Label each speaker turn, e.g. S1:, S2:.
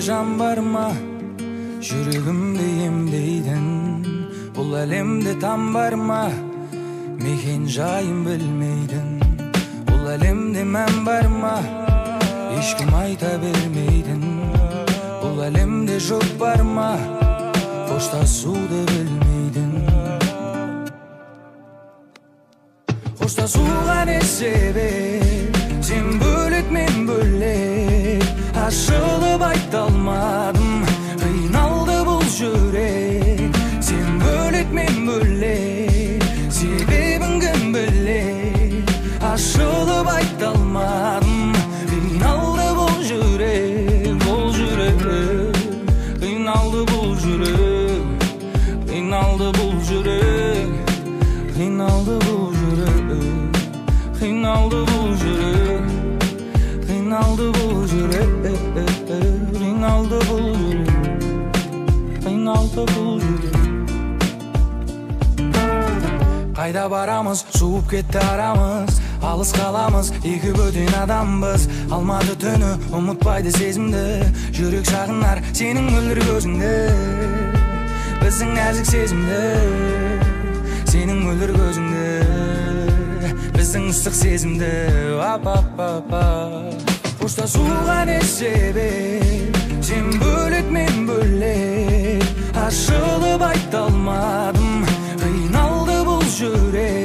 S1: жан бар ма, жүрегімді емдейтін? Бұл әлемде там бар ма, мекен жайын білмейтін? Бұл әлемде мән бар ма, ешкім айта бермейтін? Бұл әлемде жұп бар ма, қоштасуды білмейтін? Қоштасуға не себеп, сен бөлек, мен бөлек. Ашылып айта алмадым, қиналды бұл жүрек. Сен бөлек, мен бөлек, себебін кім білер? Ашылып айта алмадым, қиналды бұл жүрек, бұл жүрек. Қиналды бұл жүрек, қиналды бұл жүрек, қиналды бұл жүрек, қиналды бұл жүрек, қиналды бұл жүрек, қиналды бұл жүрек, қиналды бұл жүрек. Қайда барамыз, суып кетті арамыз, алыс қаламыз, екі бөтен адамбыз. Алматы түні ұмытпайды сезімді, жүрек сағынар сенің мөлдір көзіңді. Біздің нәзік сезімді, сенің мөлдір көзіңді, біздің ыстық сезімді. Ап-ап-ап-ап. Қоштасуға не себеп, сен бөлек, мен бөлек. Ашылып айта алмадым, қиналды бұл жүрек.